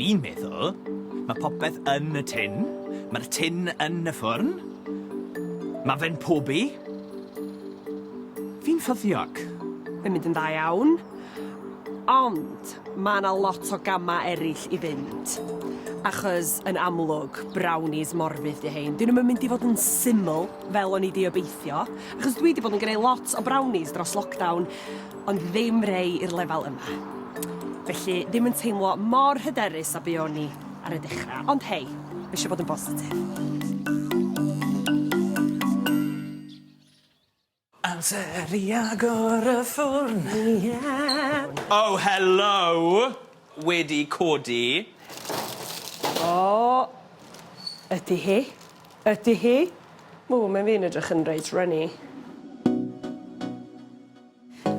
Fi'n meddwl, mae popeth yn y tin, mae'r tin yn y ffwrn, mae fe'n pobi. Fi'n ffyddiog. Mae'n mynd yn dda iawn. Ond ma' 'na lot o gama' eryll i fynd achos yn amlwg brownies Morfudd 'di hein. 'Dyn nw'm yn mynd i fod yn syml fel o'n i 'di obeithio achos dwi 'di bod yn gneud lot o brownies dros lockdown ond ddim rei i'r lefel yma. Felly ddim yn teimlo mor hyderus a buon i ar y dechra ond hei, ma' isio bod yn bositif. Amser i agor y ffwrn. Ie. Oh helo! Wedi codi. O! Ydi hi? Ydi hi? Ww mae'n fi'n edrych yn reit runny.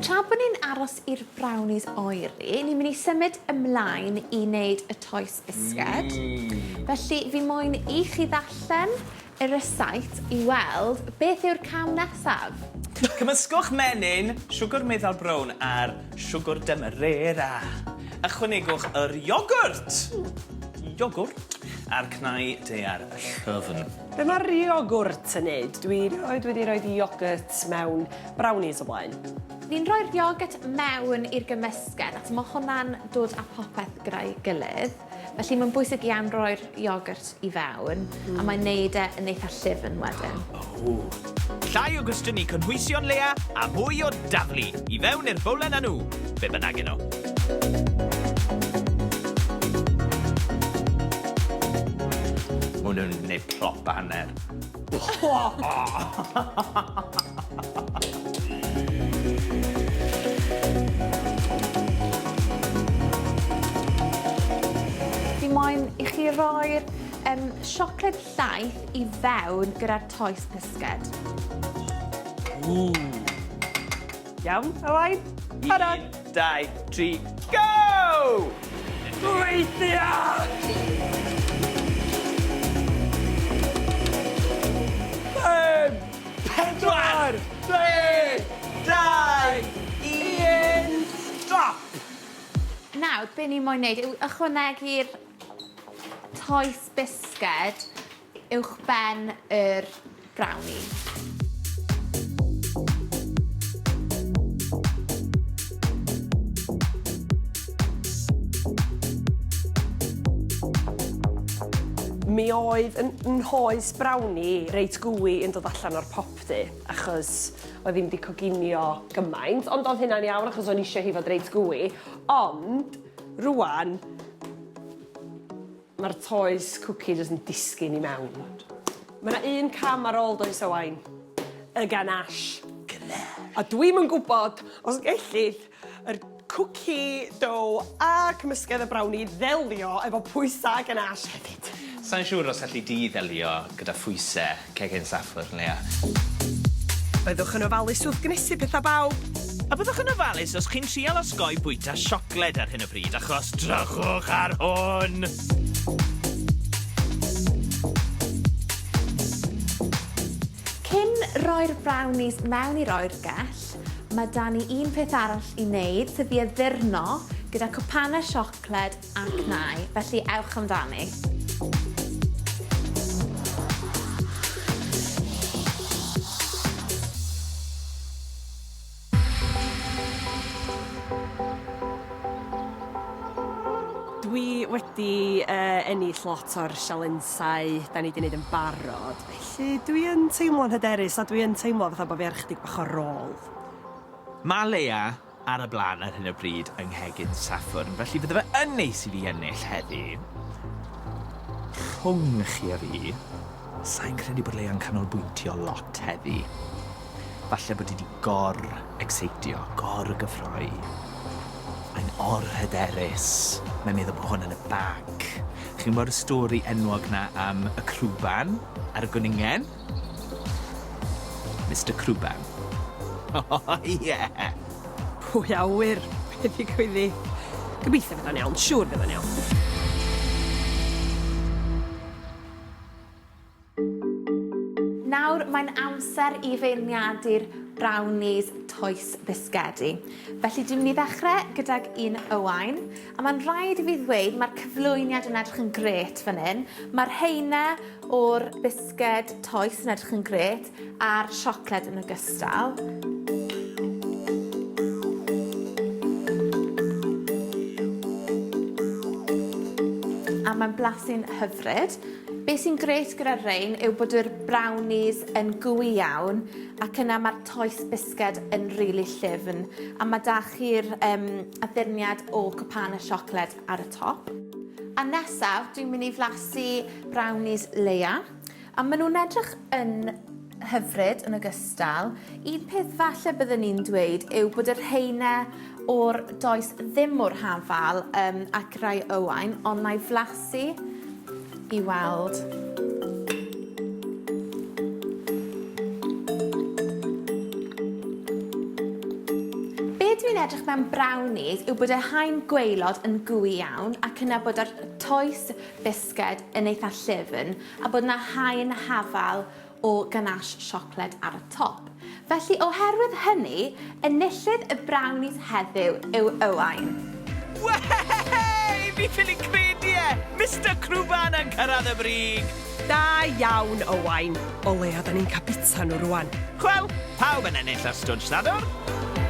Tra bod ni'n aros i'r brownies oeri, ni'n mynd i symud ymlaen i wneud y toes bisged. Mm. Felly fi moyn i chi ddarllen y rysáit i weld beth yw'r cam nesaf. Cymysgwch menyn, siwgr meddal brown a'r siwgr demerara. Ychwanegwch yr iogwrt, iogwrt, a'r cnau daear llyfn. Be mae'r iogwrt yn neud? Dwi rioed wedi rhoid iogwrt mewn brownies o blaen. Ni'n rhoi'r iogwrt mewn i'r gymysgedd achos ma' hwnna'n dod â popeth gyda'i gilydd. Felly mae'n bwysig iawn roi'r iogwrt i fewn mm. a mae'n neud e yn eitha llyfn wedyn. Oh. Llai o gwestiynu cynhwysion Lea a mwy o daflu i fewn i'r bowlen â nhw, be bynnag yno. Mae nhw'n gwneud plop a hanner. Plop! Fi moyn i chi roi'r um, siocled llaeth i fewn gyda'r toes bisged. Ww. Iawn, Owain? Barod? 1, 2, 3, go! Gweithio! Pump, pedwar, tri, dau, un, stop! Nawr, be ni moyn neud yw ychwanegu'r toes bisged uwchben yr brownie. Mi oedd yn nhoes brownie reit gooey yn dod allan o'r popty achos oedd ddim 'di coginio gymaint ond oedd hynna'n iawn achos o'n i eisiau hi fod reit gooey ond rŵan Mae'r toes cwci jyst yn disgyn i mewn. Mae 'na un cam ar ôl does Owain? Y ganache. Ganache. A dwi'm yn gwybod os gellith yr cwci dough a cymysgedd y brownie ddelio efo pwysa ganache hefyd. Sai'n siŵr os elli di ddelio gyda phwyse cegin Saffwrn, Leah. Byddwch yn ofalus wrth gnesu petha bawb. A byddwch yn ofalus os chi'n trial osgoi bwyta siocled ar hyn o bryd achos drychwch ar hwn! Cyn roi'r brownies mewn i'r oergell, mae 'da ni un peth arall i wneud, sef i addurno gyda cwpanau siocled a cnau, felly ewch amdani. Dwi wedi yy ennill lot o'r sialensau 'dan ni 'di neud yn barod felly dwi yn teimlo'n hyderus a dwi yn teimlo fatha bo' fi ar chydig bach o rôl. Ma' Leah ar y blaen ar hyn o bryd yng nghegin Saffwrn, felly fydde fe yn neis i fi ennill heddi. Rhwng chi a fi, sai'n credu bod Leah'n canolbwyntio lot heddi. Falle bod hi 'di gor-ecseitio, gor-gyffroi. Mae'n or-hyderus. Mae'n meddwl bod hwn yn y bag. Chi'n gwybod y stori enwog 'na am y crwban a'r gwningen? Mister Crwban. O ie! Pwy a ŵyr be ddigwyddi. Gobeithio fydd o'n iawn, siŵr fydd o'n iawn. Nawr mae'n amser i feirniadu'r brownies toes. toes bisgedi. Felly dwi'n mynd i ddechrau gydag un Owain, a mae'n rhaid i fi ddweud mae'r cyflwyniad yn edrych yn grêt fan hyn. Mae'r haenau o'r bisged toes yn edrych yn grêt, a'r siocled yn ogystal. A mae'n blasu'n hyfryd. Be sy'n grêt gyda'r rhein yw bod yr brownies yn gooey iawn ac yna mae'r toes bisged yn rili llyfn a ma' 'da chi'r yym addurniad o cwpane siocled ar y top. A nesaf dwi'n mynd i flasu brownies Leia a ma' nhw'n edrych yn hyfryd yn ogystal. Un peth falle byddwn i'n dweud yw bod y rheine o'r does ddim mor hafal yym ac rai Owain ond na'i flasu i weld. Be dwi'n edrych mewn brownies yw bod y haen gwaelod yn gooey iawn ac yna bod yr toes bisged yn eitha llyfn a bod 'na haen hafal o ganache siocled ar y top. Felly oherwydd hynny, enillydd y brownies heddiw yw Owain. Wehey! Fi ffili credu e! Mister Crwban yn cyrraedd y brig! Da iawn, Owain. O leia da ni'n cael bita nhw rwan. Chwel, pawb yn ennill ar Stwnsh Sadwrn.